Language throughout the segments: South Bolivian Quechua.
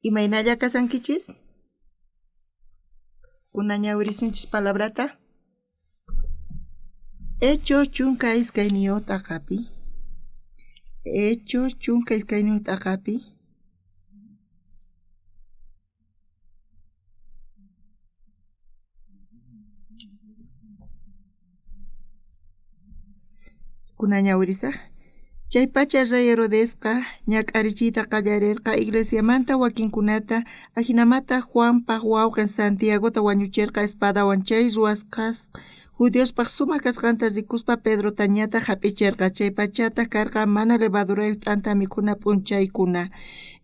Imaynalla kasankichis? Kunan ñawirisunchis palabrata. Hechos 12 t'aqapi. Hechos 12 t'aqapi. Kunan ñawirisaj. Chaypacha rey Herodesqa ñak'arichiyta qallarerqa iglesiamanta wakinkunata, ajinamanta Juanpaj wawqen Santiagota wañucherqa espadawan. Chay ruwasqas judiospaj sumaj kasqanta rikuspa Pedrotañataj jap'icherqa. Chaypachataj karqa mana levadurayoj t'anta mikhuna p'unchaykuna.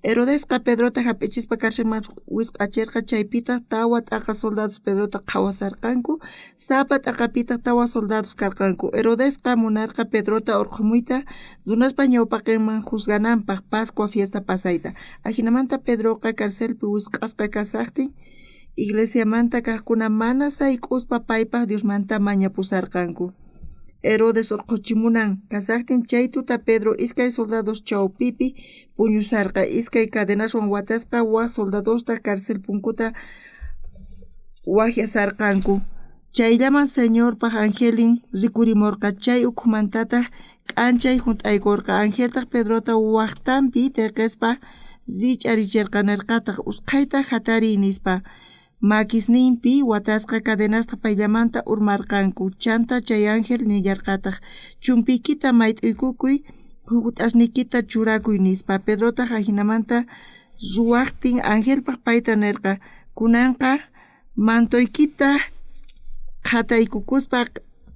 Herodesqa Pedrota jap'ichispa carcelman wisq'acherqa, chaypitaj tawa t'aqa soldados Pedrota qhawasarqanku, sapa t'aqapitaj tawa soldados karqanku. Herodesqa munarqa Pedrota orqhomuyta runaspa ñawpaqenman juzgananpaj Pascua fiesta pasayta. Ajinamanta Pedroqa carcelpi wisq'asqa kashajtin iglesiamanta kajkuna mana sayk'uspa paypaj Diosmanta mañapusarqanku. Herodes orqhochimunan kashajtin chay tuta Pedro iskay soldados chawpipi puñusarqa, iskay cadenaswan watasqa, waj soldadostaj cárcel punkuta wajyasarqanku. Chayllaman Señorpaj angelnin rikhurimorqa, chay ukhumantataj k'anchay junt'aykorqa. Angeltaj Pedrota wajtanpi teqespa rich'aricherqa, nerqataj: usqhayta jatariy, nispa. Makisninpi watasqa cadenastaj payllamanta urmarqanku. Chanta chay ángel nillarqataj: chumpiykita mayt'uykukuy, juk'ut'asniykita churakuy, nispa. Pedrotaj ajinamanta ruwajtin angelpaj payta nerqa: kunanqa mantoykita qhataykukuspa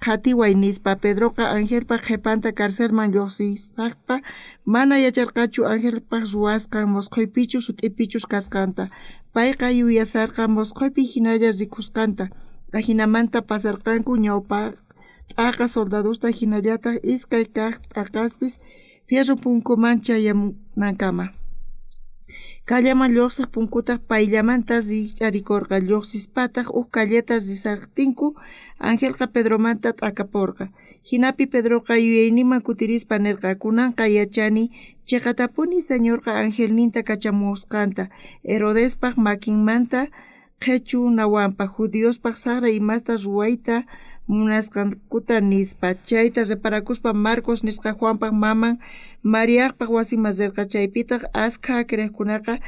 qhatiway, nispa. Pedroqa angelpaj qhepanta carcelman llojsisajpa mana yacharqachu angelpaj ruwasqan mosqoypichus sut'ipichus kasqanta. Payqa yuyasarqa mosqoypi jinalla rikusqanta. Ajinamanta pasarqanku ñawpa t'aqa soldadosta jinallataj iskay kaj t'aqaspis fierro punkuman chayamunankama. Callaman llojsej punkutaj payllamanta rijch'arikorqa. Llojsispataj uj calleta risajtinku angelqa Pedromanta t'akaporqa. Jinapi Pedroqa yuyayninman kutirispa nerqa: kunanqa yachani cheqatapuni Señorqa angelninta kachamusqanta Herodespaj makinmanta qhechunawanpaj, judiospaj sajra imasta ruwayta munasqankuta, nispa. Chayta reparakuspa Marcos nisqa Juanpaj maman Mariajpaj wasinman rerqa. Chaypitaj ashkha creejkunaqa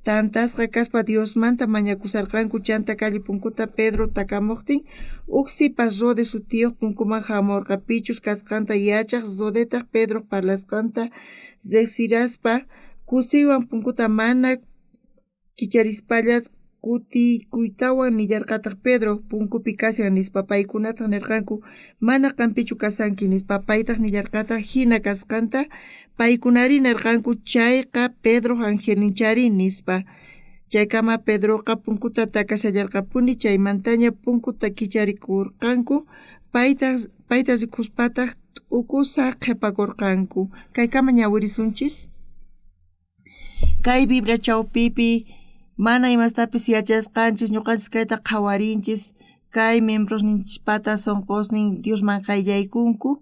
tantasqa kaspa Diosmanta mañakusharqanku. Chanta calle punkuta Pedro takamojtin uj sipas Rode sutiyoj punkuman jamorqa, pichus kasqanta yachaj. Rodetaj Pedroj parlasqanta rejsiraspa kusiywan punkuta mana kicharispalla kutiykuytawan nillarqataj: Pedro punkupi kashan, nispa. Paykunataj nerqanku: mana qanpichu kashanki, nispa. Paytaj nillarqataj jina kasqanta. Paykunarí nerqanku: chayqa Pedroj angelninchari, nispa. Chaykama Pedroqa punkuta takashallarqapuni. Chaymantaña punkuta kicharikorqanku, payta rikuspataj t'ukusa qhepakorqanku. Kaykama ñawirisunchis. Kay Biblia chawpipi mana imastapis yachasqanchis, ñuqanchis kayta qhawarinchis, kay miembrosninchispata sonqosnin Diosman qayllaykunku.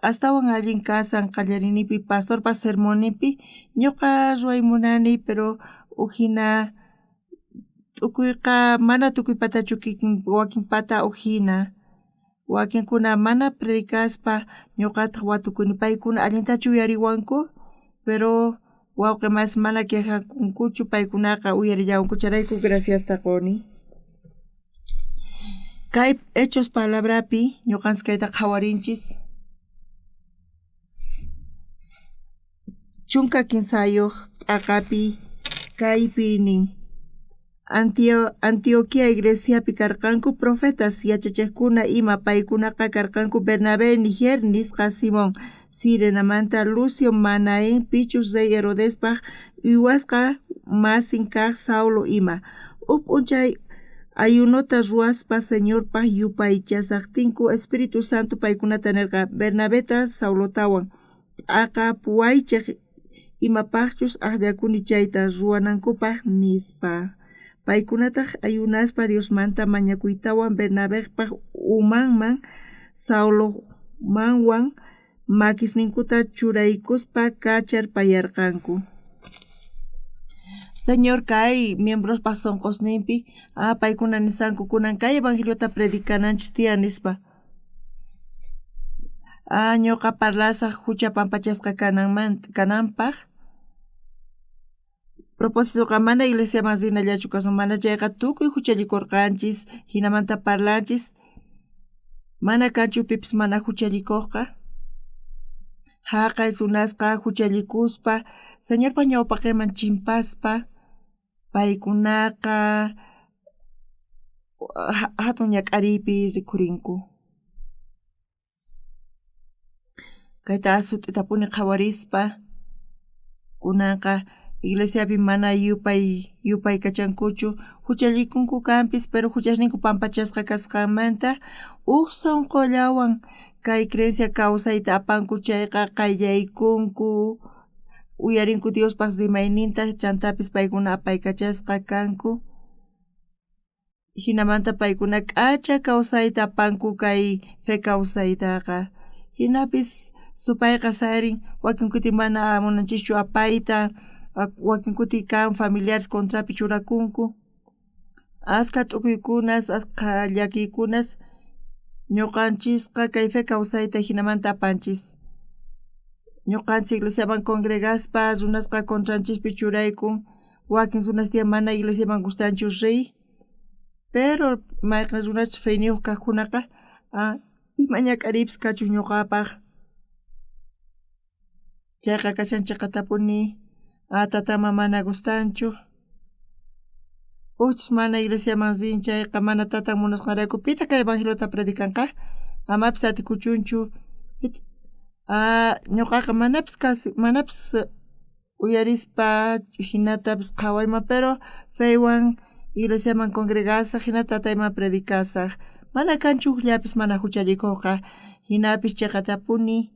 Astawan allin kasan qallarinipi pastorpa sermonninpi ñuqa ruway munani, pero ujina t'ukuyqa mana tukuypatachu kikin wakinpata ujina. Wakinkuna mana predicaspa ñuqataj watukuni, paykuna allintachu uyariwanku, pero wawqi mas mana quejakunkuchu, paykunaqa uyarillawanku, chayrayku graciasta qoni. Kay Hechos palabrapi ñuqanchis kayta qhawarinchis. 13 t'aqapi kaypi nin: Antioquía iglesiapi karqanku profetas, yachachejkuna ima. Paykunaqa karqanku Bernabé, Niger nisqa Simón, Cirenamanta Lucio, Manaén, pichus rey Herodespaj uywasqa masin kaj Saulo ima. Uj p'unchay ayunota ruwaspa Señorpaj yupaychashajtinku Espíritu Santo paykunata nerqa: Bernabeta Saulotawan t'aqapuwaychej imapajchus ajllakuni chayta ruwanankupaj, nispa. Paykunataj ayunaspa Diosmanta mañakuytawan Bernabejpaj umanman Saulomanwan makisninkuta churaykuspa kacharpayarqanku. Señor kay miembrospaj sonqosninpi paykuna nisanku kunan kay evangeliota predicananchis tiyan nispa. Ñuqa parlasaj hucha pampachasqa kananpaj. Propósitoqa mana iglesiaman rinallachu kasun, mana chayqa tukuy huchallikurqanchis, hinamanta parlanchis, mana kanchu pipis mana huchallikuqqa. Haqay runasqa huchallikuspa Señorpa ñawpaqinman chimpaspa paykunaqa hatun ñak'ariypi rikhurinku. Kayta sut'itapuni qhawarispa kunanqa iglesiapi mana yupaykachankuchu huchallikunku kanpis, pero huchasninku pampachasqa kasqanmanta uj sonqollawan kay creencia kawsayta apanku chayqa qayllaykunku uyarinku Diospaq rimayninta chantapis paykuna apaykachasqa kanku. Hinamanta paykuna k'acha kawsayta apanku kay fe kawsaytaqa. Hinapis supayqa sayarin wakin kuti mana munanchischu apayta, wakin kuti kan familiares contrapi churakunku. Askha t'ukuykunas, askha llakiykunas ñuqanchisqa kay fe kawsayta hinamanta apanchis. Ñuqanchis iglesiaman congregaspa runasqa contranchispi churaykun, wakin runas tiyan mana iglesiaman gustanchu riy, pero mayqin runachus feyniyuq kaqkunaqa ima ñak'ariypis kachun ñuqapaq. Chayqa kashan chiqatapuni tataman mana gustanchu. Ujchus mana iglesiaman rin chayqa mana tatan munasqanrayku pitaq kay evangeliota predicanqa? Amapis atikuchunchu. Ñuqaqa manapis casi manapis uyarispa hinatapis qhawayman, pero feywan iglesiaman congregasaj hinata tatayman predicasaj. Mana kanchu ujllapis mana huchallikuqqa, hinapis chiqatapuni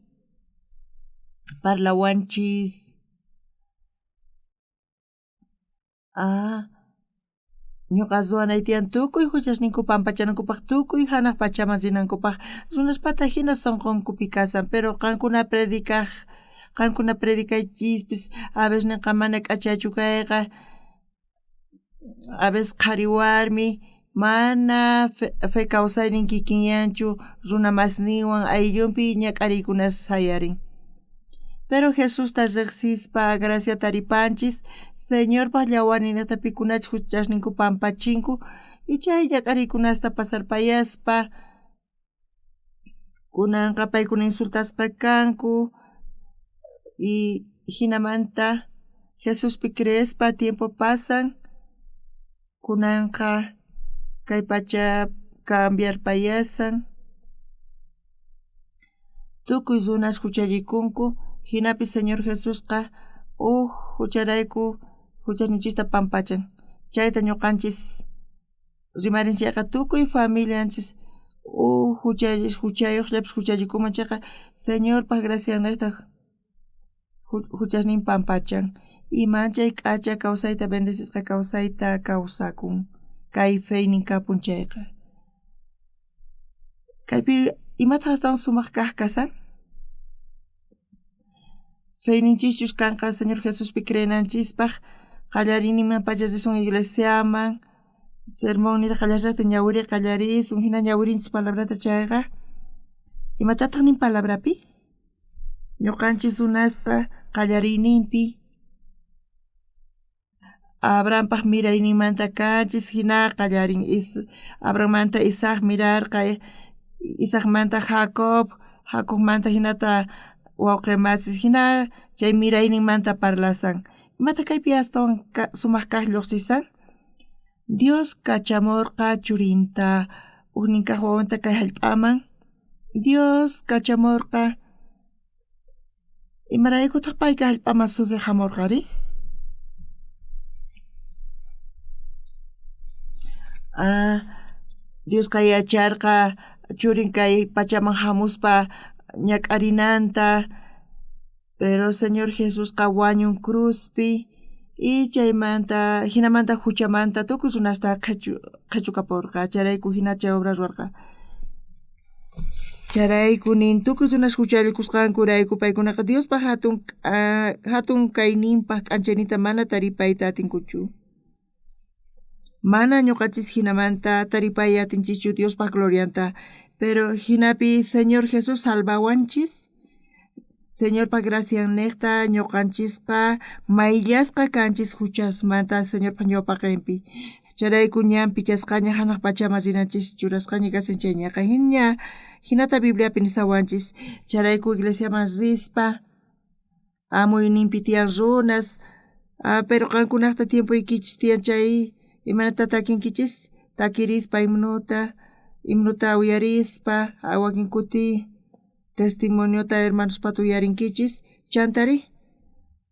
parlawanchis. Ñuqa ruwanay tiyan tukuy huchasninku pampachanankupaq, tukuy hanaq pachaman rinankupaq, runaspata hina sonqonkupi kasan, pero qankuna predicaj, qankuna predicaychispis a veces ninqa mana k'achachu kayqa, a veces qhari warmi mana fe kawsaynin kikinyanchu runa masninwan ayllunpi ñak'ariykunas sayarin. Pero Jesusta riqsispa gracia taripanchis, Señorpaq llawarninta pikunachus huchasninku pampachinku y chay ñak'ariykunasta pasarpayaspa kunanqa paykuna insultasqa kanku y hinamanta Jesuspi creespa tiempo pasan kunanqa kay pacha cambiarpayasan tukuy runas huchallikunku, hinapis Señor Jesusqa uj hucharayku huchasninchista pampachan. Chayta ñuqanchis rimarinchayqa tukuy familianchis uj huchayuqllapis huchallikunman chayqa Señorpaq gracianniqta huchasnin pampachan y manchay k'acha kawsayta bendecisqa kawsayta kawsakun kay feynin kapun chayqa. Kaypi imataq astawan sumaq kaq kasan? Feyninchischus kanqa Señor Jesuspi creenanchispaq qallariyninman pacha risun iglesiaman, sermón niraq qallariyta ñawiri qallarisun, hina ñawirinchis palabrata chayqa. Imatataq nin palabrapi? Ñuqanchis runasqa qallariyninpi Abrahampaq mirayninmanta kanchis, hina qallarin Abrahammanta Isaac mirarqa, Isaacmanta Jacob, Jacobmanta hinata wawqi masis, hina chay mirayninmanta parlasan. Imata kaypi astawan sumaq kaq lluqsisan? Dios kachamurqa churinta ujnin kaq wawanta kay hallp'aman. Dios kachamurqa imaraykutaq pay kay hallp'aman sufriq hamurqari? Diosqa yacharqa churin kay pachaman hamuspa ñak'arinanta, pero Señor Jesusqa wañun cruzpi y chaymanta hinamanta huchamanta tukuy runasta qhichukapurqa, chayrayku hina chay obra ruwarqa. Chayrayku nin tukuy runas juchallikusqankurayku paykunaqa Diospa jatun kayninpaj k'anchayninta mana taripayta atinkuchu. Mana ñuqanchis jinamanta taripay atinchischu Diospa glorianta, pero jinapi Señor Jesús salvawanchis. Señorpa graciannejta ñuqanchisqa mayllasqa kanchis juchasmanta Señorpa ñawpaqenpi. Chayrayku ñan pichasqaña janaj pachaman rinanchis churasqaña kashan chayñaqa jiña jinata Bibliapi nisawanchis. Chayrayku iglesiaman rispa amuyninpi tiyan runas, pero qankunajta tiempoykichis tiyan chay imanata takinkichis takirispa himnuta uyarispa wakin kuti testimoniota hermanospata uyarinkichis chantari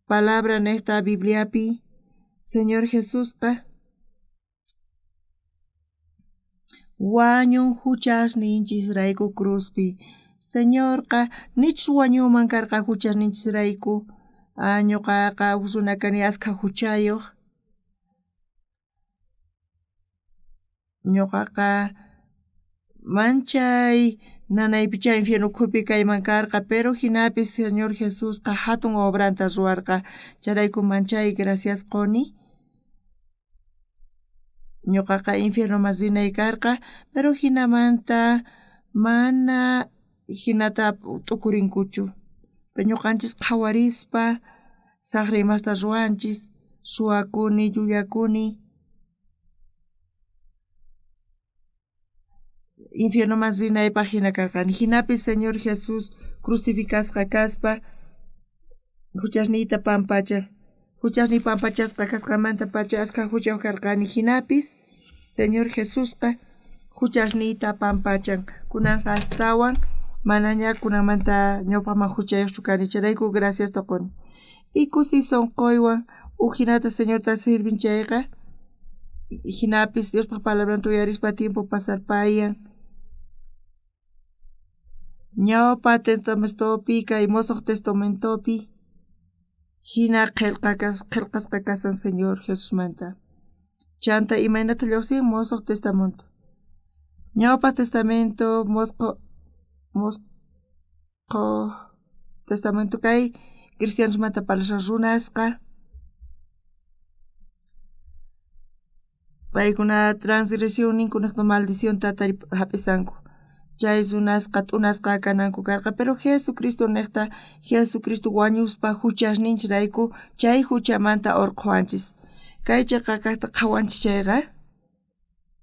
palabra nejta Bibliapi Señor Jesusqa wañun juchasninchisrayku cruzpi. Señorqa nichus wañunman karqa juchasninchisrayku ñuqaqa uj runa kani askha juchayuq ñuqaqa manchay nanaypicha infierno ukhupi kayman karqa, pero jinapis Señor Jesusqa jatun obranta ruwarqa chayrayku manchay gracias quni. Ñuqaqa infiernoman rinay karqa, pero jinamanta mana jinata t'ukurinkuchu. Pero ñuqanchis qhawarispa saqra imasta ruwanchis, suwakuni, llullakuni. Infiernoman rinaypaj jina karqani. Jinapis Señor Jesús crucificasqa kaspa juchasniyta pampachan. Juchasniy pampachasqa kasqanmanta pacha askha juchayuq karqani. Jinapis Señor Jesusqa juchasniyta pampachan. Kunanqa astawan manaña kunanmanta ñawpaqman juchayuqchu kani. Chayrayku graciasta quni. Y kusiy sunquywan uj jinata Señorta sirvin chayqa jinapis Diospa palabranta uyarispa tiempo pasarpayan. Ñawpa testamentopi kay Mosoq Testamentopi jina qhelqasqa kashan Señor Jesusmanta. Chanta imaynata lluqsin Mosoq Testamento. Ñawpa Testamento Mosqo Testamento kay cristianosmanta parlashan runasqa paykuna transgresión ninkunejta maldicionta jap'isanku. Chay runasqa t'unasqa kananku karqa, pero Jesucristo nejta Jesucristo wañuspa juchasninchisrayku chay juchamanta urqhuwanchis. Kay cheqa kajta qhawanchis chayqa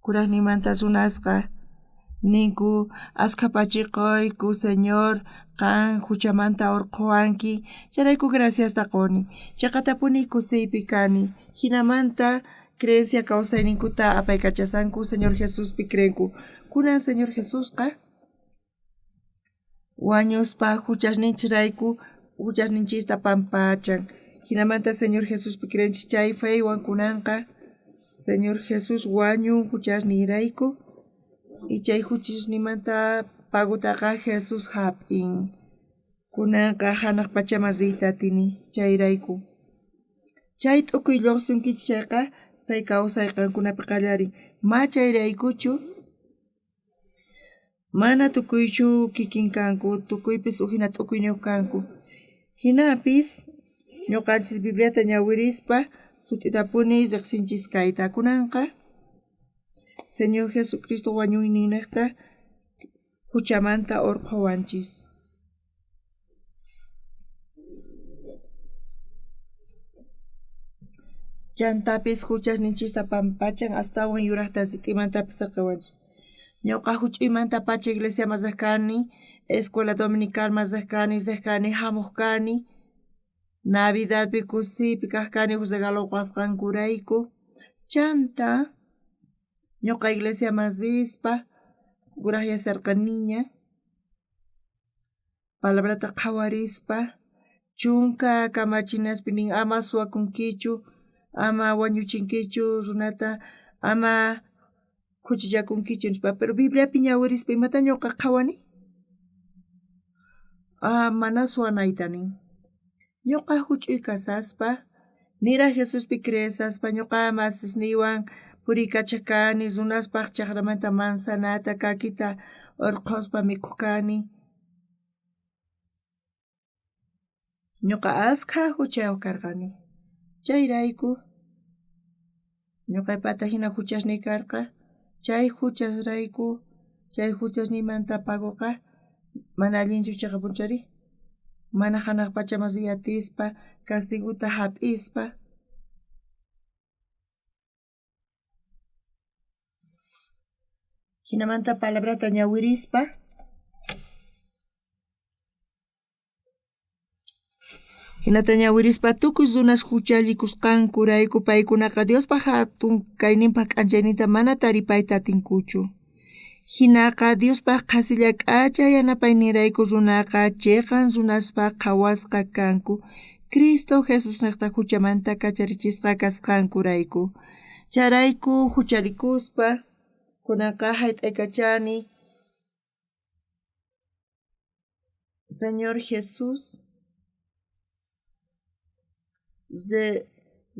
kurajninmanta runasqa ninku askha pachiquyku Señor qan juchamanta urqhuwanki chayrayku graciasta quni. Cheqatapuni kusiypi kani jinamanta creencia kawsayninkuta apaykachasqanku Señor Jesuspi creenku. Kunan Señor Jesusqa wañuspa juchasninchisrayku juchasninchista pampachan. Jinamanta Señor Jesuspi creenchis chay feywan kunanqa Señor Jesús wañun juchasniyrayku y chay juchasninmanta pagotaqa Jesús jap'in. Kunanqa janaj pachaman riyta atini chayrayku. Chay t'ukuy lluqsinkichis chayqa pay kawsay qankunapi qallarin. Ma chayraykuchu mana tukuychu kikin kanku, tukuypis ujina t'ukuyniyuq kanku. Jinapis ñuqanchis Bibliata ñawirispa sut'itapuni riqsinchis kayta. Kunanqa Señor Jesucristo wañuyninnejta juchamanta urqhuwanchis. Chantapis juchasninchista pampachan astawan yurajta rit'imantapis saqewanchis. Ñuqa juch'uymanta pacha iglesiaman riq kani, escuela dominicalman riq kani, jamuq kani, Navidadpi kusiypi kaq kani uj regalo qasqankurayku. Chanta ñuqa iglesiaman rispa kurajyasharqaniña palabrata qhawarispa chunka kamachinaspi nin ama suwakunkichu, ama wañuchinkichu runata, ama khuchichakunkichu nispa. Pero Bibliapi ñawirispa imata ñuqa qhawani? Mana suwanayta nin. Ñuqa juch'uy kasaspa niraj Jesuspi creesaspa ñuqa masisniywan puriykachaj kani runaspaj chajramanta manzanata kakita Urqhuspa mikhuq kani. Ñuqa askha huchayuq karqani. Chayrayku ñuqaypata hina huchasniy karqa, chay huchasrayku, chay huchasniymanta pagoqa mana allinchu chiqapunchari. Mana hanaq pachaman riy atispa, castiguta hap'ispa. Hinamanta palabrata ñawirispa. Hinata ñawirispa tukuy runas huchallikusqankurayku paykunaqa Diospaq hatun kayninpaq k'anchayninta mana taripayta atinkuchu. Hinaqa Diospaq qhasilla k'acha yanapayninrayku runaqa chiqan runaspaq qhawasqa kanku Cristo Jesusniqta huchamanta kacharichisqa kasqankurayku. Chayrayku huchallikuspa kunanqa hayt'aykachani Señor Jesús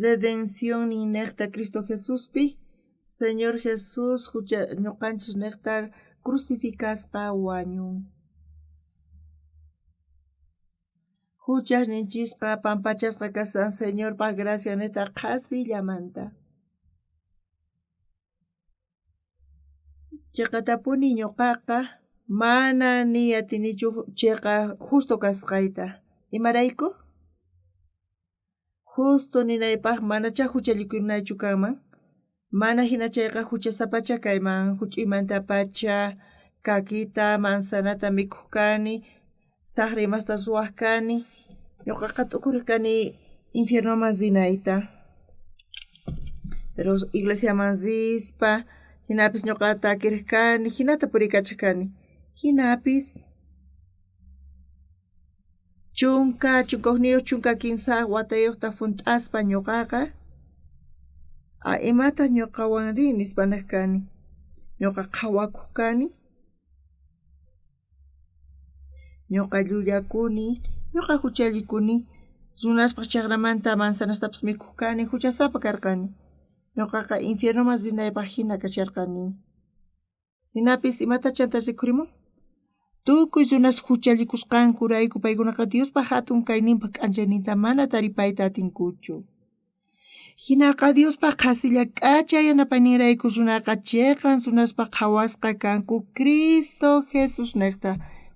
redención niqta Cristo Jesuspi, Señor Jesús hucha ñuqanchis niqta crucificasqa wañun. Huchasninchisqa pampachasqa kasan Señorpaq gracia niqta qhasillamanta. Chiqatapuni ñuqaqa mana ni atinichu chiqa justo kasqayta. Imarayku? Justo ninaypaq manachá huchallikunaychu kanman. Mana hina chayqa huchasapacha kayman, huch'uymantapacha kakita, manzanata mikhuq kani, saqra imasta ruwaq kani. Ñuqaqa t'ukuriq kani infiernoman rinayta. Pero iglesiaman rispa, hinapis ñuqa takiriq kani, hinata puriykachaq kani. Hinapis chunka, chunka hukniyuq, chunka kinsa watayuqta hunt'aspa ñuqaqa imataq ñuqawanri nispa niq kani. Ñuqa qhawakuq kani, ñuqa llullakuni, ñuqa huchallikuni, runaspaq chaqramanta manzanastapis mikhuq kani, huchasapa karqani. Ñuqaqa infiernoman rinaypaq hina kasharqani. Hinapis imata chanta rikhurimun? Tukuy runas huchallikusqankurayku paykunaqa Diospaq hatun kayninpaq k'anchayninta mana taripayta atinkuchu. Hinaqa Diospaq qhasilla k'acha yanapayninrayku runaqa chiqan runaspaq qhawasqa kanku Cristo Jesusniqta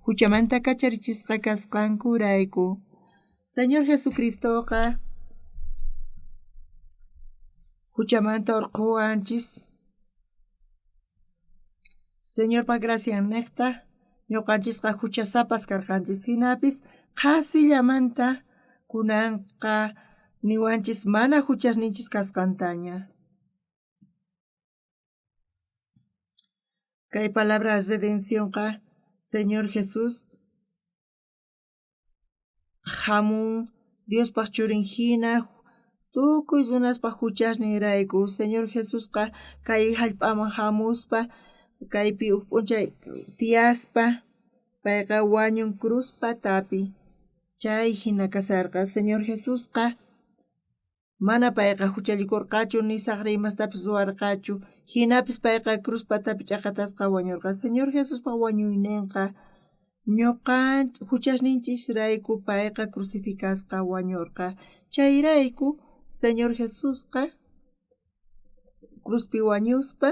huchamanta kacharichisqa kasqankurayku. Señor Jesucristoqa huchamanta urqhuwanchis. Señorpa gracianniqta ñuqanchisqa huchasapas karqanchis. Hinapis qhasillamanta kunanqa niwanchis mana huchasninchis kasqantaña. Kay palabra redencionqa Señor Jesús hamun Diospaq churin hina tukuy runaspaq huchasninrayku. Señor Jesusqa kay hallp'aman hamuspa kaypi huk p'unchay tiyaspa payqa wañun cruz patapi. Chay hina kasarqa. Señor Jesusqa mana payqa huchallikurqachu ni saqra imastapis ruwarqachu. Hinapis payqa cruz patapi ch'aqatasqa wañurqa. Señor Jesuspa wañuyninqa ñuqa huchasninchisrayku payqa crucificasqa wañurqa. Chayrayku Señor Jesusqa cruzpi wañuspa,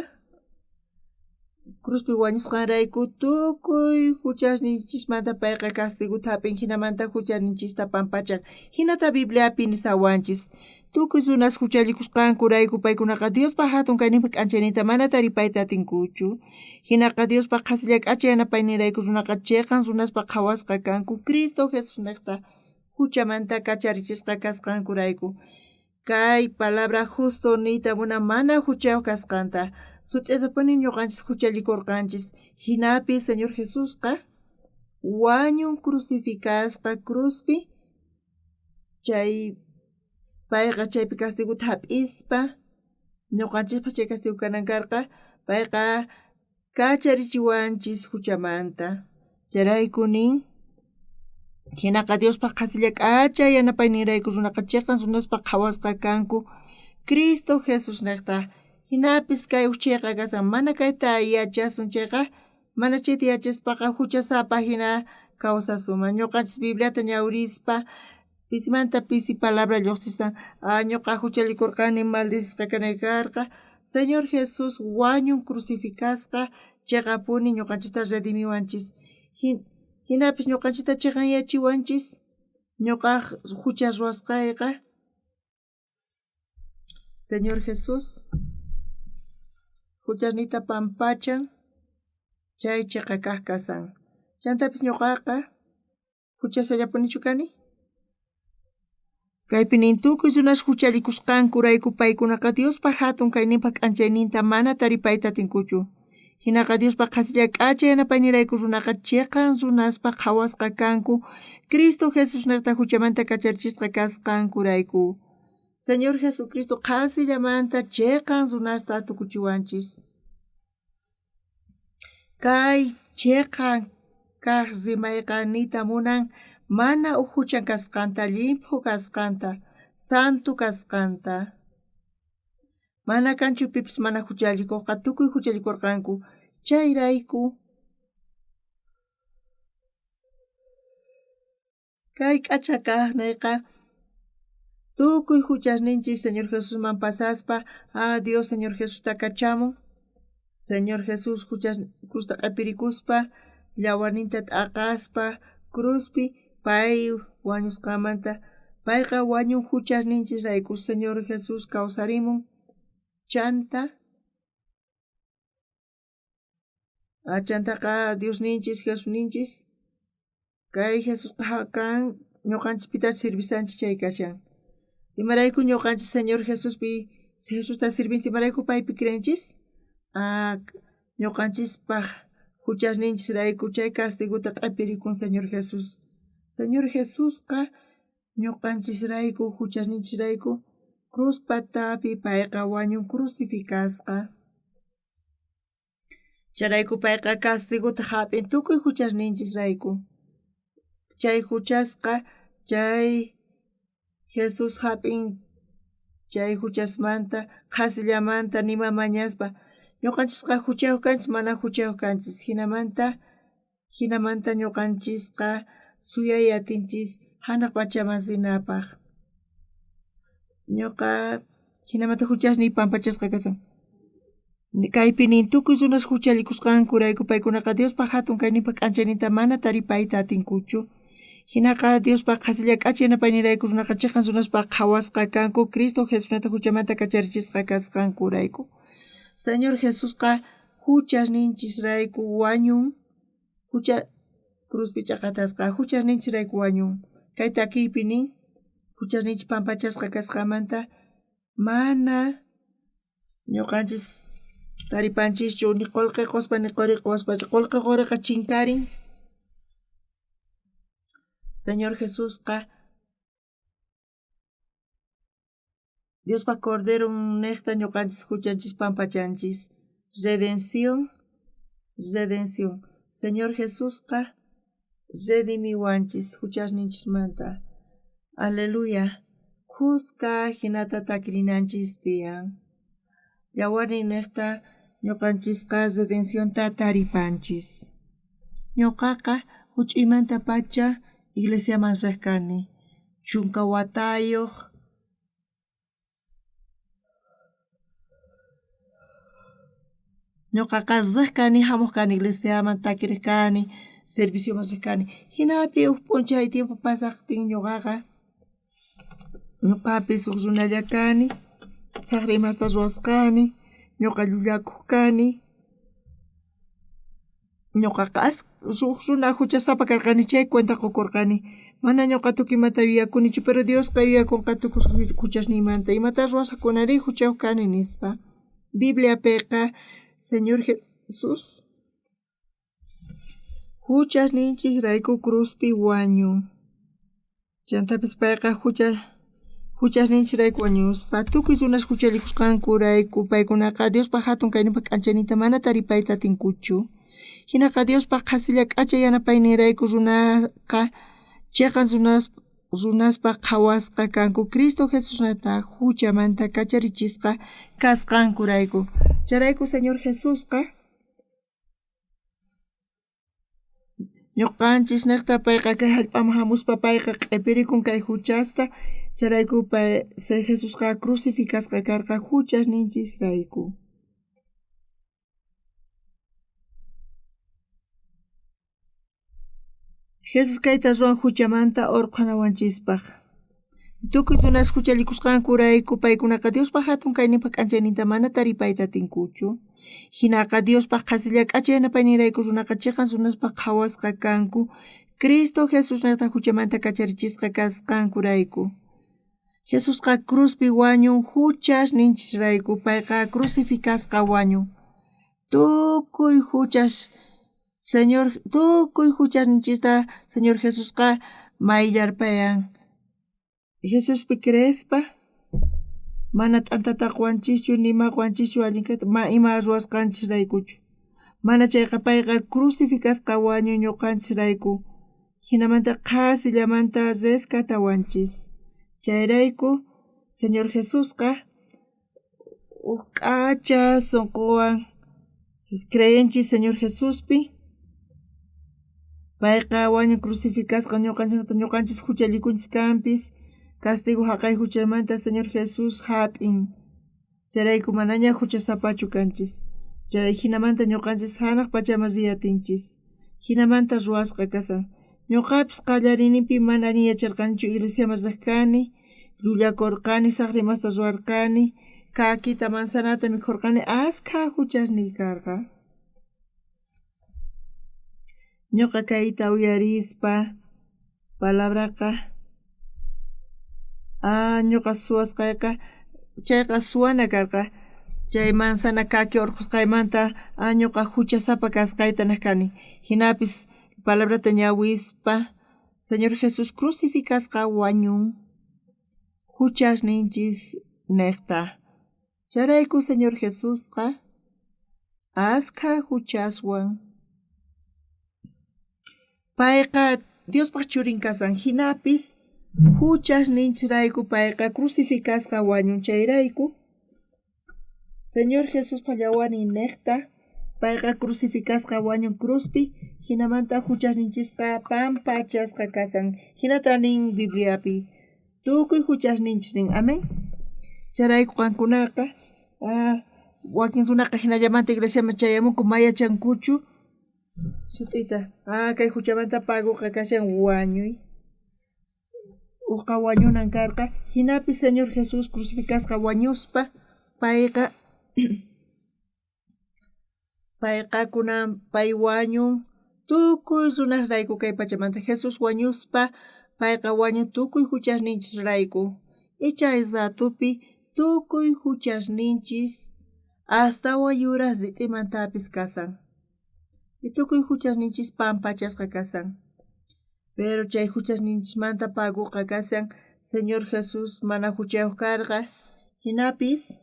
cruzpi wañusqanrayku tukuy huchasninchismanta payqa castiguta hap'in, hinamanta huchaninchista pampachan. Hinata Bibliapi nisawanchis. Tukuy runas huchallikusqankurayku paykunaqa Diospaq hatun kayninpaq k'anchayninta mana taripayta atinkuchu. Hinaqa Diospaq qhasilla k'acha yanapayninrayku runaqa chiqan runaspaq qhawasqa kanku Cristo Jesusniqta huchamanta kacharichisqa kasqankurayku. Kay palabra justo niyta munan mana huchayuq kasqanta. Sut'itapuni ñuqanchis huchallikurqanchis. Hinapi Señor Jesusqa wañun crucificasqa cruzpi, chay payqa chaypi castiguta hap'ispa ñuqanchispaq chay castigo kanan karqa, payqa kacharichiwanchis huchamanta. Chayrayku nin hinaqa Diospaq qhasilla k'acha yanapayninrayku runaqa chiqan runaspaq qhawasqa kanku Cristo Jesusniqta. Hinapis kay uj chayqa kasan mana kayta yachasun chayqa Mana chayta yachaspaqa huchasapa hina kawsasuman. Ñuqanchis Bibliata ñawirispa pisimanta pisi palabra lluqsisan, ñuqa huchallikurqani maldecisqa kanay karqa. Señor Jesús wañun crucificasqa chiqapuni ñuqanchista redimiwanchis. Hinapis ñuqanchista chiqanyachiwanchis ñuqaj hucha ruwasqayqa. Señor Jesús huchasniyta pampachan chay chiqa kaq kasan. Chantapis ñuqaqa huchasallapunichu kani? Kaypi nin tukuy runas huchallikusqankurayku paykunaqa Diospa hatun kayninpa k'anchayninta mana taripayta atinkuchu. Hinaqa Diospa qhasilla k'acha yanapaynirayku runaqa chiqan runaspa qhawasqa kanku Cristo Jesusniqta huchamanta kacharichisqa kasqankurayku. Señor Jesucristo qhasillamanta chiqan runasta tukuchiwanchis. Kay chiqan kaq rimayqa niyta munan mana uj huchan kasqanta, llimphu kasqanta, santo kasqanta. Mana kanchu pipis mana huchallikuqqa, tukuy huchallikurqanku. Chayrayku kay k'acha kaq niyqa tukuy huchasninchis Señor Jesusman pasaspa, Dios Señor Jesusta kachamun. Señor Jesús huchas crusta q'ipirikuspa, llawarninta t'aqaspa, cruzpi pay wañusqanmanta, payqa wañun huchasninchisrayku. Señor Jesús kawsarimun chanta chantaqa Diosninchis Jesusninchis kay Jesusqa kan ñuqanchispitachus sirvisanchis chay kashan. Imarayku ñuqanchis Señor Jesuspi Jesusta sirvinchis, imarayku paypi creenchis? Ñuqanchispaj huchasninchisrayku chay castigota q'ipirikun Señor Jesús. Señor Jesusqa ñuqanchisrayku huchasninchisrayku cruz patapi payqa wañun crucificasqa. Chayrayku payqa castigota hap'in tukuy huchasninchisrayku. Chay huchasqa chay Jesús hap'in chay huchasmanta qhasillamanta nima mañaspa. Ñuqanchisqa huchayuq kanchis mana huchayuq kanchis. Hinamanta ñuqanchisqa suyay atinchis hanaq pachaman rinapaq. Ñuqa hinamanta huchasniy pampachasqa kasan. Kaypi nin tukuy runas huchallikusqankurayku paykunaqa Diospa hatun kayninpa k'anchayninta mana taripayta atinkuchu. Hinaqa Diospa qhasilla k'acha yanapaynirayku runaqa chiqan runaspa qhawasqa kanku Cristo Jesusnata huchamanta kacharichisqa kasqankurayku. Señor Jesusqa huchasninchisrayku wañun, hucha cruzpi ch'aqatasqa huchasninchisrayku wañun. Kay takiypi nin huchasninchis pampachasqa kasqanmanta mana ñuqanchis taripanchischu ni qullqi quspa ni quri quspa, qullqi quriqa chinkarin. Señor Jesusqa Diospa Corderon niqta ñuqanchis huchanchis pampachanchis. Redención, redención. Señor Jesusqa redimiwanchis huchasninchismanta. Aleluya. Khuska hinata takirinanchis tiyan. Yawarnin niqta ñuqanchisqa redencionta taripanchis. Ñuqaqa huch'uymantapacha iglesiaman riq kani. 10 watayuq ñuqaqa riq kani, hamuq kani iglesiaman, takiriq kani, servicioman riq kani. Hinapi huk p'unchay tiempo pasaqtin ñuqaqa ñuqapis huk runalla kani, saqra imasta ruwasqani, ñuqa llullakuq kani. Ñuqaqa huk runa huchasapa karqani chay cuenta qukurqani. Mana ñuqa tukuy imata yuyakunichu, pero Diosqa yuyakunqa tukuy huchasniymanta. Imata ruwasaqkunari huchayuq kani nispa. Bibliapiqa Señor Jesús huchasninchisrayku cruzpi wañun. Chantapis payqa huchasninchisrayku wañuspa tukuy runas huchallikusqankurayku paykunaqa Diospa hatun kayninpa k'anchayninta mana taripayta atinkuchu. Hinaqa Diospa qhasilla k'acha yanapaynirayku runaqa chiqan runaspa qhawasqa kanku Cristo Jesusnata huchamanta kacharichisqa kasqankurayku. Chayrayku Señor Jesusqa Ñuqanchis niqta payqa kay hallp'aman hamuspa payqa q'ipirikun kay huchasta, chayrayku pay Jesusqa crucificasqa karqa huchasninchisrayku. Jesús kayta ruwan huchamanta urqhunawanchispaq. Tukuy runas huchallikusqankurayku paykunaqa Diospaq hatun kayninpaq k'anchayninta mana taripayta atinkuchu. Hinaqa Diospaq qhasilla k'acha yanapayninrayku runaqa chiqan runaspaq qhawasqa kanku Cristo Jesusniqta huchamanta kacharichisqa kasqankurayku. Jesusqa cruzpi wañun huchasninchisrayku, payqa crucificasqa wañun. Tukuy huchas Señor, tukuy huchasninchista Señor Jesusqa mayllarpayan. Jesuspi creespa mana t'antata quwanchischu nima quwanchischu allin kayta ma ima ruwasqanchisraykuchu. Mana chayqa payqa crucificasqa wañun ñuqanchisrayku. Hinamanta qhasillamanta rescatawanchis. Chayrayku Señor Jesusqa uj k'acha sunquwan creenchis Señor Jesuspi. Payqa wañun crucificasqa ñuqanchis ñuqanchis huchallikunchis kanpis castigo haqay huchamanta Señor Jesús hap'in. Chayrayku manaña huchasapachu kanchis. Chay hinamanta ñuqanchis hanaq pachaman riyatinchis. Hinamanta ruwasqa kasan. Ñuqapis qallariyninpi mana allin yacharqanichu iglesiaman riq kani, llullakurqani, saqra imasta ruwarqani, kakita manzanata mikhurqani, askha huchasniy karqa. Ñuqa kayta uyarispa palabraqa ñuqa suwasqayqa chayqa suwana karqa. Chay manzana kaki urqhusqaymanta ñuqa huchasapa kasqayta niq kani. Hinapis palabrata ñawispa Señor Jesús crucificasqa wañun huchasninchis niqta. Chayrayku Señor Jesusqa askha huchaswan payqa Diospaq churin kasan. Hinapis huchasninchisrayku payqa crucificasqa wañun. Chayrayku Señor Jesuspa llawanin niqta payqa crucificasqa wañun cruzpi, hinamanta huchasninchisqa pampachasqa kasan. Hinata nin Bibliapi. Tukuy huchasninchis nin. Amén. Chayrayku qankunaqa wakin runaqa hinallamanta iglesiaman chayamunku mayachankuchu sut'ita. Kay huchamanta paguqa kashan wañuy. Uqa wañunan karqa. Hinapis Señor Jesús crucificasqa wañuspa payqa payqa kunan pay wañun tukuy runasrayku kay pachamanta. Jesús wañuspa payqa wañun tukuy huchasninchisrayku. Icha ratupi tukuy huchasninchis astawan yuraq rit'imantapis kasan. Y tukuy huchasninchis pampachasqa kasan. Pero chay huchasninchismanta paguqa kasan Señor Jesús mana huchayuq karqa. Hinapis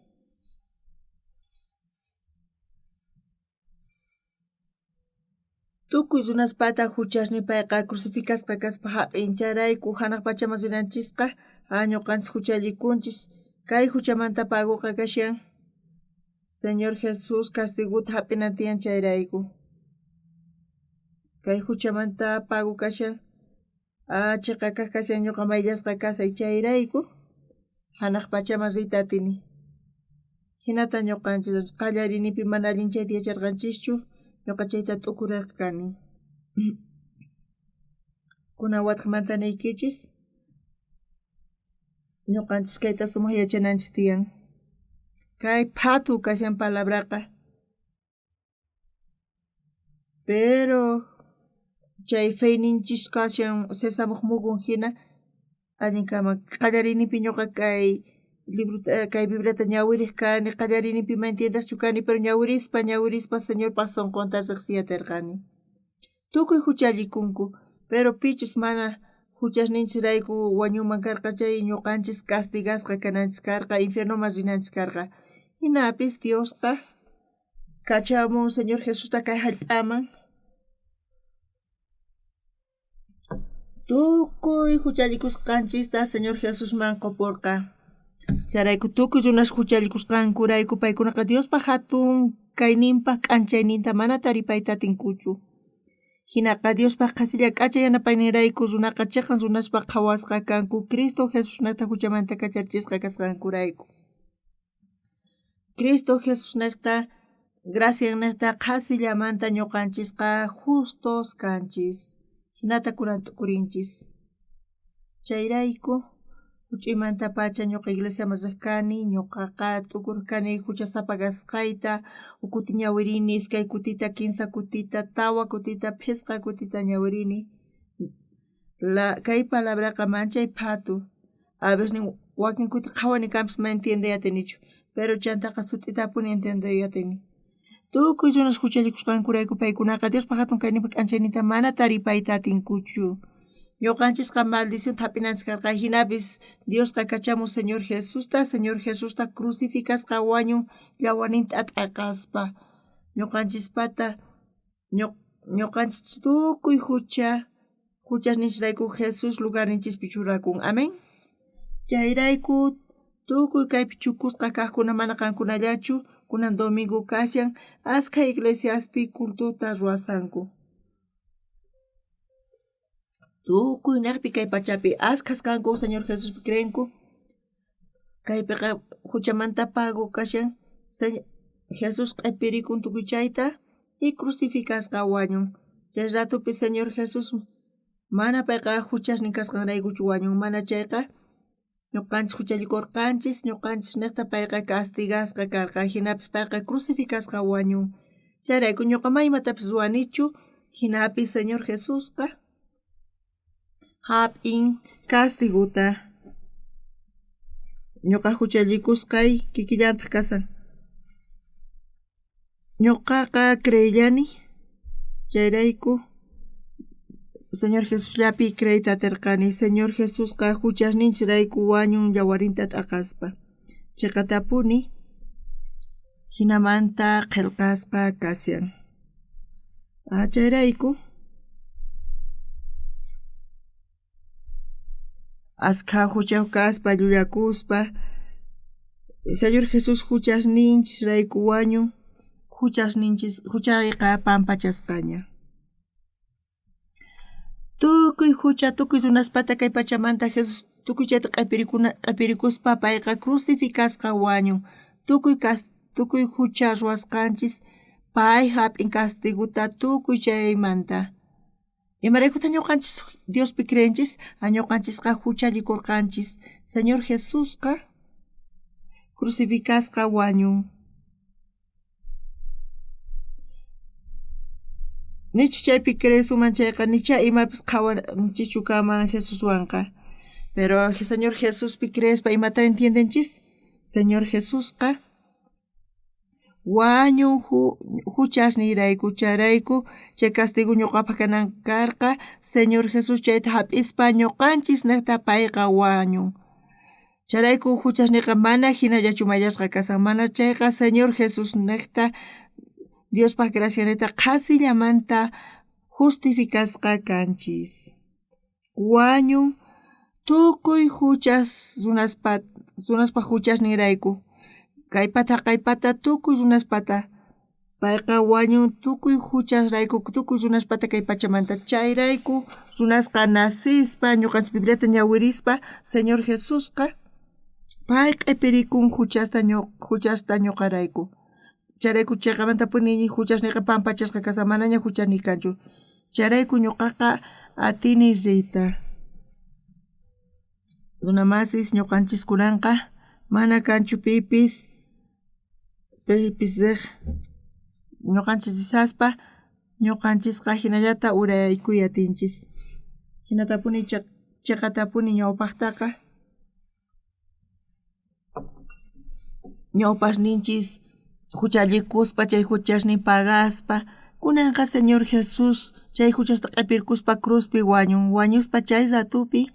tukuy runaspata huchasnin payqa crucificasqa kaspa hap'in. Chayrayku hanaq pachaman rinanchisqa ñuqanchis huchallikunchis. Kay huchamanta paguqa kashan Señor Jesús castiguta hap'inan tiyan chayrayku. Kay huchamanta pagu kashan chiqa kaq kashan ñuqa mayllasqa kasay chayrayku hanaq pachaman riyta atini. Hinata ñuqanchis qallariyninpi mana allin chayta yacharqanchischu, ñuqa chayta t'ukurarqa kani. Kunan watqamanta niykichis ñuqanchis kayta sumaq yachananchis tiyan. Kay phatu kashan palabraqa. Pero chay feyninchis kashan sesamuq mugun hina allin kanman. Qallariyninpi ñuqa kay librota kay Bibliata ñawiriq kani, qallariyninpi ma entiendaqchu kani, pero ñawirispa ñawirispa Señorpaq sunqunta riqsiy atirqani. Tukuy huchallikunku, pero pichus mana huchasninchisrayku wañunman karqa chay ñuqanchis castigasqa kananchis karqa, infiernoman rinanchis karqa. Hinapis Diosqa kachamun Señor Jesusta kay hallp'aman tukuy huchallikusqanchista Señor Jesusman qupurqa. Chayrayku tukuy runas huchallikusqankurayku paykunaqa Diospaq hatun kayninpaq k'anchayninta mana taripayta atinkuchu. Jinaqa Diospaj qhasilla k'acha yanapayninrayku runaqa cheqan runaspaj qhawasqa kanku Cristo Jesusnejta juchamanta kacharichisqa kasqankurayku. Cristo Jesusnejta graciannejta qhasillamanta ñuqanchisqa justos kanchis. Jinata kunan t'ukurinchis. Chayrayku huch'uymantapacha ñuqa iglesiaman riq kani, ñuqaqa t'ukuq kani huchasapa kasqayta, huk kuti ñawirini, iskay kutita, kinsa kutita, tawa kutita, phisqa kutita ñawirini. La kay palabraqa manchay phatu. A veces nin wakin kuti qhawani kanpis mana entiendey atinichu, pero chantaqa sut'itapuni entiendey atini. Tukuy runas huchallikusqankurayku paykunaqa Diospa hatun kayninpa k'anchayninta mana taripayta atinkuchu. Ñuqanchisqa maldición hap'inanchis karqa, jinapis Diosqa kachamun Señor Jesusta, Señor Jesusta crucificasqa wañun yawarninta t'aqaspa. Ñuqanchispata ñuqanchis tukuy hucha huchasninchisrayku Jesús lugarninchispi churakun. Amén. Chayrayku tukuy kaypi chukusqa kajkuna mana qankunallachu kunan domingo kashan askha iglesiaspi cultuta ruwasanku. Tukuy nejpi kay pachapi askhas kanku Señor Jesuspi creenku. Kaypiqa huchamanta pago kashan Jesús q'ipirikun tukuy chayta y crucificasqa wañun. Chay ratupi Señor Jesús mana payqa huchasnin kasqanraykuchu wañun, mana chayqa ñuqanchis huchallikurqanchis, ñuqanchis niqta payqa castigasqa karqa, jinapis payqa crucificasqa wañun. Chayrayku ñuqa ma imatapis ruwanichu, jinapis Señor Jesusqa hap'in castigota. Ñuqa huchallikusqay kikillantaq kasan. Ñuqaqa creellani, chayrayku Señor Jesusllapi creeyta atirqani. Señor Jesusqa huchasninchisrayku wañun yawarinta t'aqaspa. Chiqatapuni jinamanta qhillqasqa kashan. Chayrayku askha huchayuq kaspa llullakuspa Señor Jesús huchasninchisrayku wañun, huchasninchis huchayqa pampachasqaña. Tukuy hucha, tukuy runaspata kay pachamanta Jesús tukuy chayta q'ipirikuspa payqa crucificasqa wañun. Tukuy hucha ruwasqanchis pay hap'in castigota tukuy chaymanta. Imaraykutaq ñuqanchis Diospi creenchis? Ñuqanchisqa huchallikurqanchis. Señor Jesusqa crucificasqa wañun. Nichu chaypi creesunman chayqa nicha imapis qhawanchischu kanman Jesuswanqa. Pero Señor Jesuspi creespa imata entiendenchis? Señor Jesusqa wañun huchasniyrayku, chayrayku chay castigo ñuqapaq kanan karqa. Señor Jesús chayta hap'ispa ñuqanchis niqta payqa wañun. Chayrayku huchasniyqa mana hinallachu mayasqa kasan, mana chayqa Señor Jesús niqta Diospaq gracianeta qhasillamanta justificasqa kanchis. Wañun tukuy huchas runaspaq huchasninrayku. Kaypata kaypata tukuy runaspata payqa wañun tukuy huchasrayku, tukuy runaspata kay pachamanta. Chayrayku runasqa nacispa ñuqanchis Bibliata ñawirispa Señor Jesusqa pay q'ipirikun huchasta ñuqarayku. Chayrayku chiqamantapuni huchasniyqa pampachasqa kashan, manaña huchasniy kanchu. Chayrayku ñuqaqa atini riyta. Runamasis ñuqanchis kunanqa mana kanchu pipis riq ñuqanchis risaspa ñuqanchisqa hinallata uraykuy atinchis. Hinatapuni chiqatapuni ñawpaqtaqa ñawpasninchis huchallikuspa chay huchasnin pagaspa kunanqa Señor Jesús chay huchasta q'ipirkuspa cruzpi wañun, wañuspa chay ratupi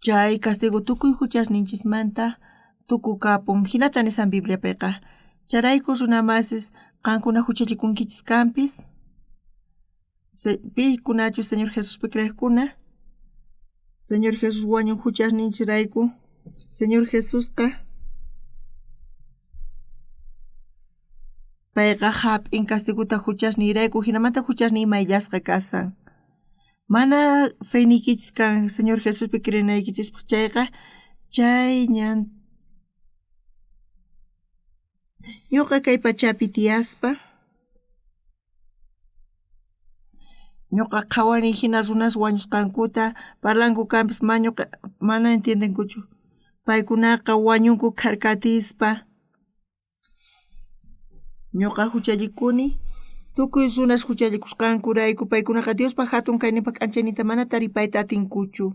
chay castigo tukuy huchasninchismanta tukukapun. Hinata nisan Bibliapiqa. Chayrayku runamasis qankuna huchallikunkichis kanpis pikunachus Señor Jesuspi creeqkuna Señor Jesús wañun huchasninchisrayku. Señor Jesusqa Payqa jap'in castigota juchasniyrayku, jinamanta juchasniy mayllasqa kasan. Mana feyniykichis kan Señor Jesuspi creenaykichispaq chayqa, chay ñan ñuqa kay pachapi tiyaspa ñuqa qhawani hina runas wañusqankuta parlanku kanpis mañuqa mana entiendenkuchu. Paykunaqa wañunku kharkatispa. Ñuqa juchallikuni tukuy runas juchallikusqankurayku paykunaqa Diospa hatun kayninpa k'anchayninta mana taripayta atinkuchu.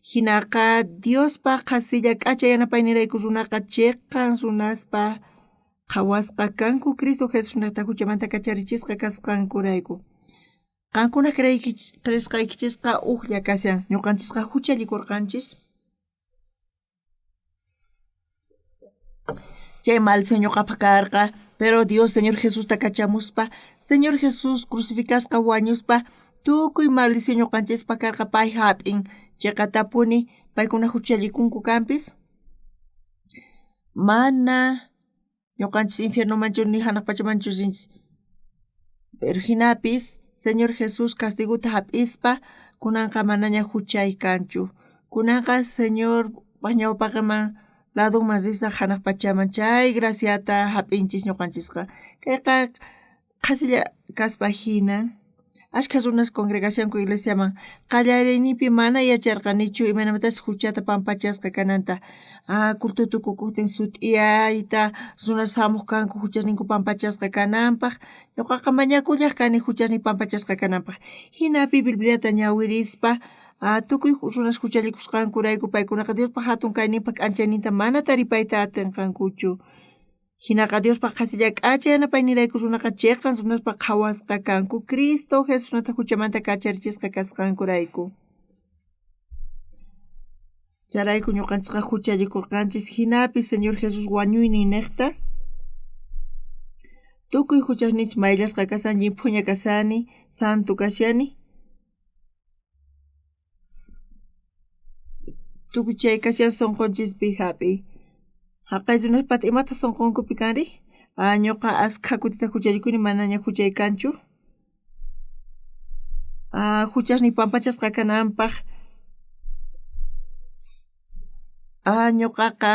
Hinaqa Diospa qhasilla k'acha yanapaynirayku runaqa chiqan runaspa qhawasqa kanku Cristo Jesusnejta juchamanta kacharichisqa kasqankurayku. Qankuna creesqaykichisqa ujlla kashan, ñuqanchisqa juchallikurqanchis. Chay maldición ñuqapaq karqa, pero Dios Señor Jesusta kachamuspa, Señor Jesús crucificasqa wañuspa, tukuy maldición ñuqanchispaq karqa pay jap'in. Chiqatapuni paykuna juchallikunku kanpis. Mana ñuqanchis infiernomanchu ni hanaq pachamanchu rinchis. Pero hinapis Señor Jesús castigota jap'ispa kunanqa manaña juchay kanchu. Kunanqa Señor ñawpaqman ladunman risaq hanaq pachaman chay graciata jap'inchis ñuqanchisqa. Kayqa qhasilla kaspa hina ashkha runas congregacionku iglesiaman qallariyninpi mana yacharqanichu imaynamantachus juchata pampachasqa kananta. Culto tukukuqtin sut'iyayta runas hamuq kanku juchasninku pampachasqa kananpaq. Ñuqaqa mañakullaq kani juchasniy pampachasqa kananpaq. Hinapi Bibliata ñawirispa tukuy runas juchallikusqankurayku paykunaqa Diospa hatun kayninpa k'anchayninta mana taripayta atinqankuchu. Hinaqa Diospa qhasilla k'acha yanapaynirayku runaqa chiqan runaspa qhawasqa kanku Cristo Jesusnata juchamanta kacharichisqa kasqankurayku. Chayrayku ñuqanchisqa juchallikurqanchis hinapi Señor Jesús wañuynin niqta tukuy juchasninchis mayllasqa kasan llimphuña kasani santo kashani. Tukuy chay kashan sunqunchispi jap'iy. Haqay runaspata imata sunqunkupi kanri? Ñuqa askha kutita juchallikuni manaña juchay kanchu. Juchasniy pampachasqa kananpaq. Ñuqaqa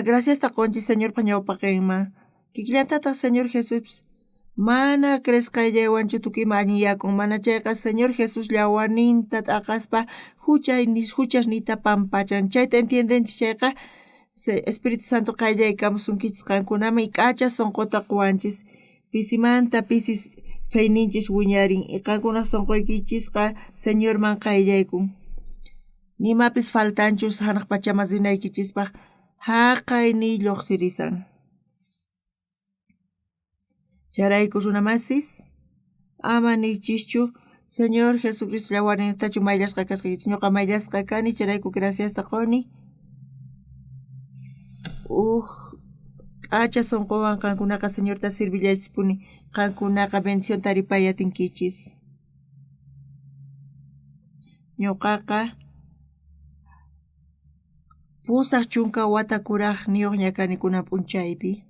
graciasta qunchis Señorpa ñawpaqinman. Kikillantataq Señor Jesús mana creesqayllaywanchu tukuy ima allinyakun, mana chayqa Señor Jesús llawarninta t'aqaspa juchasniyta pampachan. Chayta entiendenchis chayqa Espíritu Santo qayllaykamusunkichis qankunaman y k'acha sunquta quwanchis. Pisimanta pisis feyninchis wiñarin y qankunaq sunquykichisqa Señorman qayllaykun. Nimapis faltanchu hanaq pachaman rinaykichispaq haqayniy lluqsirisan. Chayrayku runamasis ama niychischu Señor Jesucristo llawarnintachu mayllasqa kasqaykichis. Ñuqa mayllasqa kani chayrayku graciasta quni. Uj k'acha sunquwan qankunaqa Señorta servillaychispuni. Qankunaqa bendición taripay atinkichis. Ñuqaqa 80 wata kuraqniyuqña kani kunan p'unchaypi.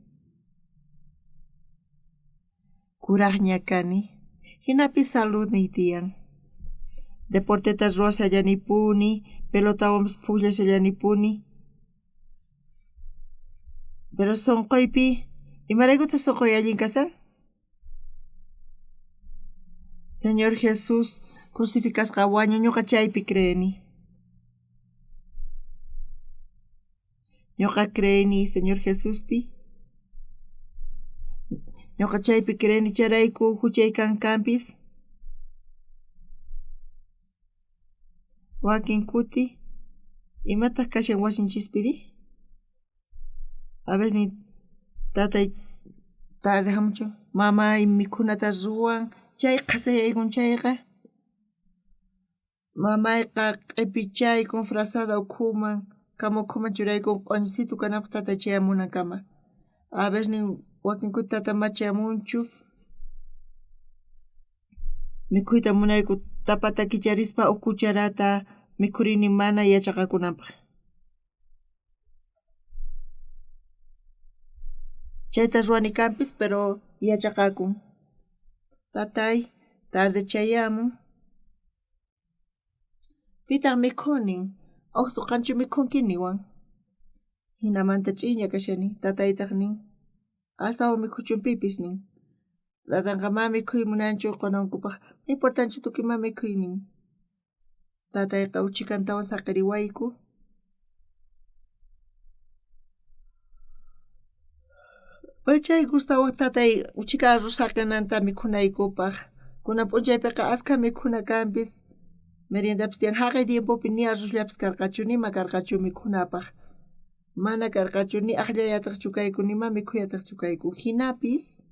Kuraqña kani. Hinapi saludniy tiyan. Deporteta ruwashallanipuni, pelotawanpis pukllashallanipuni. Pero sunquypi, imaraykutaq sunquy allin kasan? Señor Jesús crucificasqa wañu ñuqa chaypi creeni. Ñuqa creeni Señor Jesuspi. Ñuqa chaypi creeni chayrayku juchay kan kanpis. Wakin kuti imataq kashan wasinchispiri? A veces ni tatay tarde hamuchu mamay mikhunata ruwan chay qhasayaykun chayqa mamayqa q'ipichaykun frazada ukhuman kama ukhuman churaykun q'uñisitu kananpaq tatay chayamunankama. A veces nin wakin kuti tata ma chayamunchu mikhuyta munayku tapata kicharispa uj cucharata mikhurini mana yachaqakunanpaq. Chayta ruwani kanpis, pero yachaqakun. Tatay tarde chayamun. Pitaq mikhunin? Uqsu qanchu mikhunki niwan. Hinamanta ch'inya kashani, tataytaq nin. Astawan mikhuchun pipis nin. Tatanqa ma mikhuy munanchu qonankupaq, ma importanchu tukuy ma mikhuy nin. Tatayqa uchikantawan saqiriwayku. Chay gustawaq tatay uchika arroz saqinanta mikhunaykupaq. Kunan p'unchaypiqa askha mikhuna kanpis, meriendapis tiyan. Haqay tiempopi ni arrozllapis karqachu, nima karqachu mikhunapaq. Mana karqachu, ni aqllayataqchu kayku, nima mikhuyataqchu kayku. Hinapis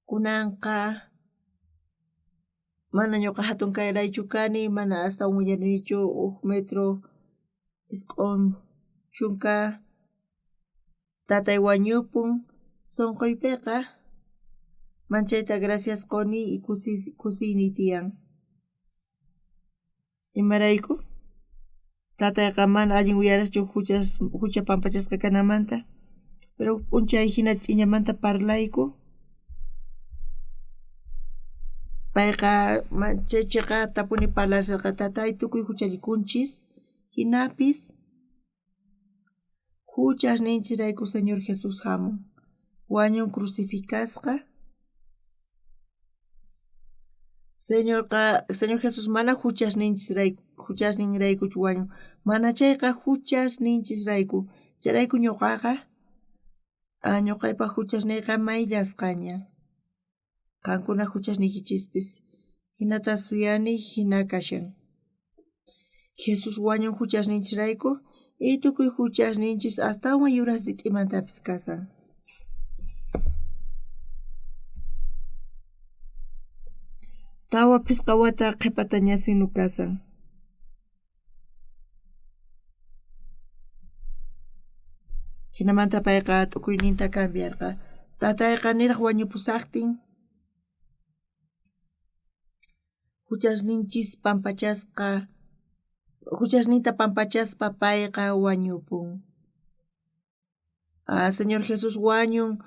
kunanqa mana ñuqa hatun kayraychu kani, mana astawan willarinichu huk metro 90. Tatay wañupun, sunquypiqa manchayta gracias quni y kusiyniy tiyan. Imarayku? Tatayqa mana allin uyaraqchu hucha pampachasqa kanamanta, pero huk p'unchay hina ch'iñamanta parlayku. Payqa chay chiqatapuni parlarsirqa, tatay tukuy huchallikunchis, hinapis huchasninchirayku Señor Jesús hamun, wañun crucificasqa. Señorqa, Señor Jesús mana huchasninraykuchu wañun, mana chayqa huchasninchisrayku. Chayrayku ñuqaqa, ñuqaypaq huchasniyqa mayllasqaña. Qankuna huchasniykichispis hinata suyani, hina kashan. Jesús wañun huchasninchisrayku y tukuy huchasninchis astawan yuraq rit'imantapis kasan. Tawa phisqa wata qhipata ñasinu kasan. Hinamanta payqa t'ukuyninta cambiarqa. Tatayqa niraq wañupusaqtin huchasninchis pampachasqa, huchasninta pampachaspa payqa wañupun. Señor Jesús wañun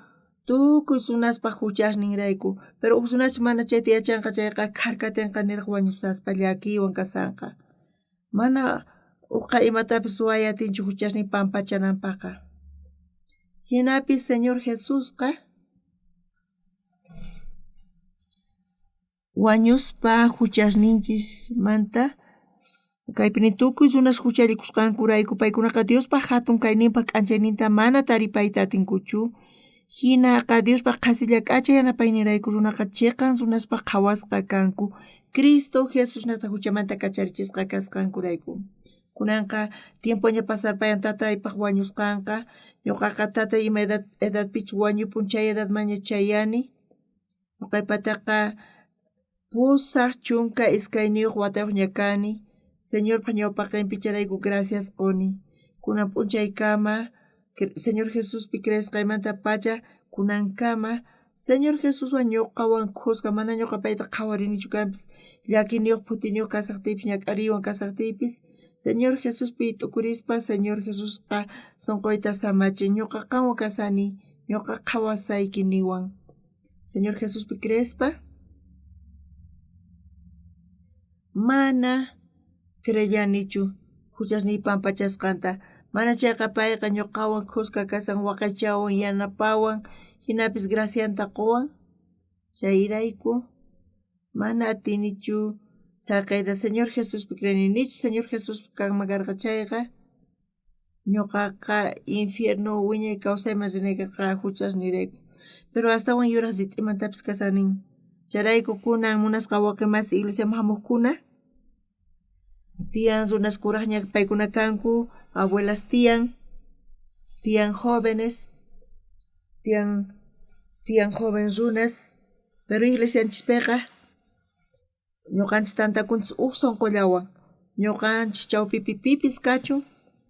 tukuy runaspaq huchasninrayku, pero huk runachus mana chayta yachanqa chayqa kharkatinqa niraq wañusaspa llakiywan kasanqa. Mana uqa imatapis ruway atinchu huchasnin pampachananpaqqa. Hinapis Señor Jesusqa wañuspa huchasninchismanta kaypi tukuy runas huchallikusqankurayku paykunaqa Diospaq hatun kayninpaq k'anchayninta mana taripayta atinkuchu. Hinaqa Diospaq qhasilla k'acha yanapayninrayku runaqa chiqan runaspaq qhawasqa kanku Cristo Jesusnata huchamanta kacharichisqa kasqankurayku. Kunanqa tiempoña pasarpayan tataypaq wañusqanqa, ñuqaqa tatay ima edadpichus wañupun chay edadmanña chayani. Ñuqaypataqa 82 watayuqña kani. Señorpaq ñawpaqinpi chayrayku gracias quni. Kunan p'unchaykama Señor Jesuspi creesqaymanta pacha kunankama Señor Jesuswan ñuqawan khuska mana ñuqa payta qhawarinichu kanpis, llakiniyuq phutiniyuq kasaqtiypis, ñak'ariywan kasaqtiypis, Señor Jesuspi t'ukurispa Señor Jesusqa sunquyta samachin, ñuqa qanwan kasani, ñuqa qhawasayki niwan. Señor Jesuspi creespa mana creyanichu huchasniy pampachasqanta, mana chayqa payqa ñuqawan khuska kasan, waqaychawan, yanapawan, hinapis gracianta quwan. Chayrayku mana atinichu saqiyta Señor Jesuspi creeni. Nichu Señor Jesús kanman karqa chayqa ñuqaqa infierno wiñay kawsayman rinay karqa huchasniyrayku. Pero astawan yuraq rit'imantapis kasanin. Chayrayku kunan munasqa wawqi masi iglesiaman hamuqkuna tiyan runas kuraqña paykuna kanku, abuelas tiyan, tiyan jóvenes, tiyan joven runas, pero iglesianchispiqa ñuqanchis tantakunchis huk sunqullawan. Ñuqanchis chawpipi pipis kachun,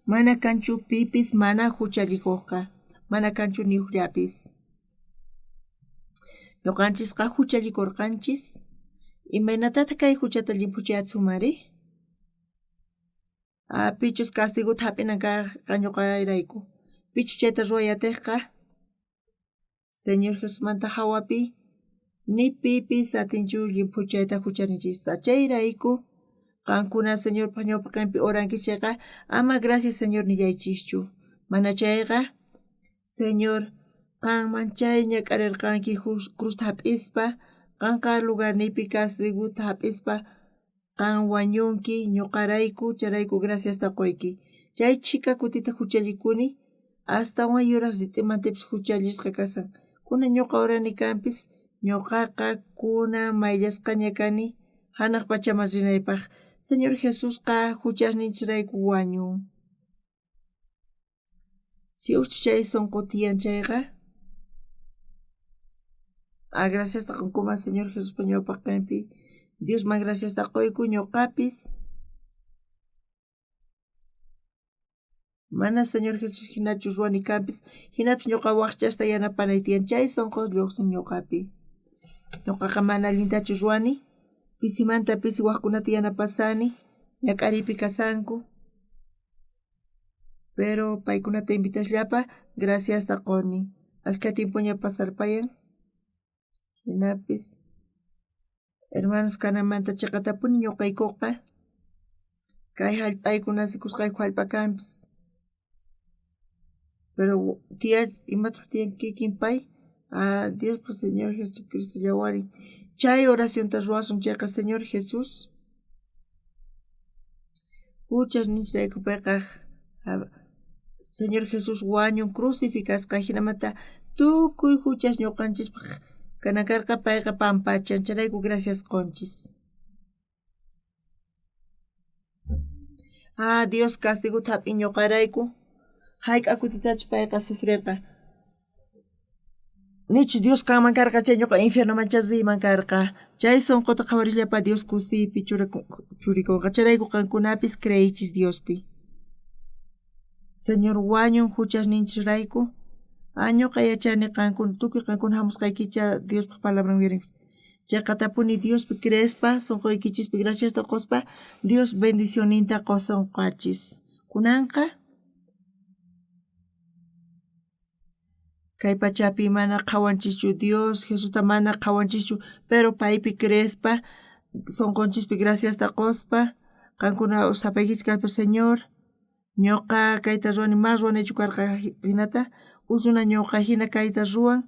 mana kanchu pipis mana huchallikuqqa, mana kanchu ni hukllapis. Ñuqanchisqa huchallikurqanchis, imaynatataq kay huchata llimphuchayatsunmanri? Pichus castigota hap'inan karqa ñuqayrayku, pichus chayta ruway atiqqa Señor Jesusmanta jawapi ni pipis atinchu llimphuchayta juchaninchista. Chayrayku qankuna Señorpa ñawpaqenpi orankichis chayqa ama gracias Señor nillaychischu. Mana chayqa Señor qanman chay ñak'arirqanki cruzta hap'ispa, qanqa lugarniypi castigota hap'ispa qan wañunki ñuqarayku, chayrayku graciasta quyki. Chay chhika kutita juchallikuni, astawan yuraj rit'imantapis juchallisqa kasan. Kunan ñuqa orani kanpis, ñuqaqa kunan mayllasqaña kani hanaq pachaman rinaypaq. Señor Jesusqa juchasninchisrayku wañun. Si ujchu chay sunqu tiyan chayqa, a graciasta qonkuman Señor Jesuspa ñawpaqenpi. Diosman graciasta quyku ñuqapis. Mana Señor Jesús hinachu ruwani kanpis, hinapis ñuqa wajchasta yanapanay tiyan, chay sunqu lluqsin ñuqapi. Ñuqaqa mana allintachu ruwani, pisimanta pisi wajkunata yanapasani, ñak'ariypi kasanku. Pero paykunata invitasllapa graciasta quni. Ashkha tiempoña pasarpayan. Hinapis hermanos kanamanta chiqatapuni ñuqaykuqa kay hallp'ayku nacikusqayku hallp'a kanpis. Pero tiya imataq tiyan kikin pay? Ah, Diospa Señor Jesucristo llawarin. Chay oracionta ruwasun chayqa Señor Jesús juchasninchisrayku payqa Señor Jesús wañun crucificasqa jinamanta tukuy juchas ñuqanchispaq kanan karqa payqa pampachan chayrayku gracias qonchis. Ah, Dios castigota hap'in ñuqarayku. Hayk'a kutitachus payqa sufrirqa. Nichus Dios kanman karqa chay ñuqa infiernomanchá riyman karqa. Chay sunquta qhawarillapa Dios kusiypi churikunqa. Chayrayku qankunapis creeychis Diospi. Señor wañun juchasninchisrayku. Ah, ñuqa yachani qankuna tukuy qankuna hamusqaykicha Diospaq palabran uyarin. Chayqatapuni Diospi creespa sunquykichispi graciasta quspa Dios bendicioninta qusunqachis. Kunanqa kay pachapi mana qhawanchischu Dios Jesusta mana qhawanchischu, pero paypi creespa sunqunchispi graciasta quspa qankuna sapaykichis kaspa Señor ñuqa kayta ruwani ma ruwanaychu karqa hinata uj runa ñuqa hina kayta ruwan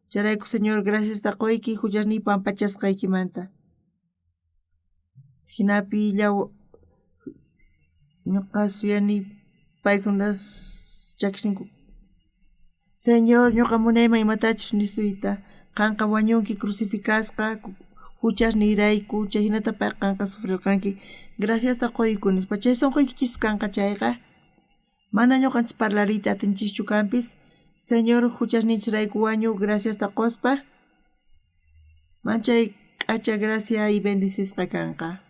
chayrayku Señor graciasta quyki juchasniy pampachasqaykimanta. Jinapi ñuqa suyani paykunas chakisninku Señor ñuqa munayman imatachus nisuyta qanqa wañunki crucificasqa juchasniyrayku chay hinata pay qanqa sufrirqanki graciasta quyku nispa chay sunquykichis kanqa chayqa mana ñuqanchis parlariyta atinchischu kanpis Señor juchasninchisrayku wañu graciasta quspa manchay k'acha gracia y bendecisqa kanqa.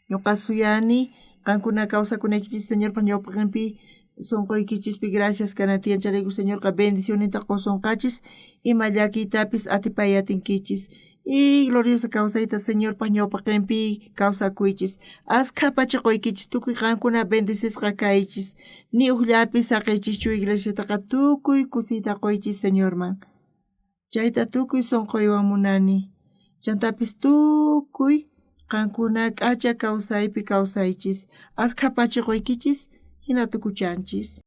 Ñuqa suyani qankuna kawsakunaykichis Señorpa ñawpaqenpi sunquykichispi gracias kana tiyan chayrayku Señorqa bendicionninta qusunqachis ima llakiytapis atipay atinkichis y gloriosa kawsayta Señorpa ñawpaqenpi kawsakuychis. Askha pacha quykichis tukuy qankuna bendecisqa kaychis ni ujllapis saqiychischu iglesiataqa tukuy kusiyta quychis Señorman. Chayta tukuy sunquywan munani. Chantapis tukuy qankuna k'acha kawsaypi kawsaychis. Askha pacha quykichis hina tukuchanchis.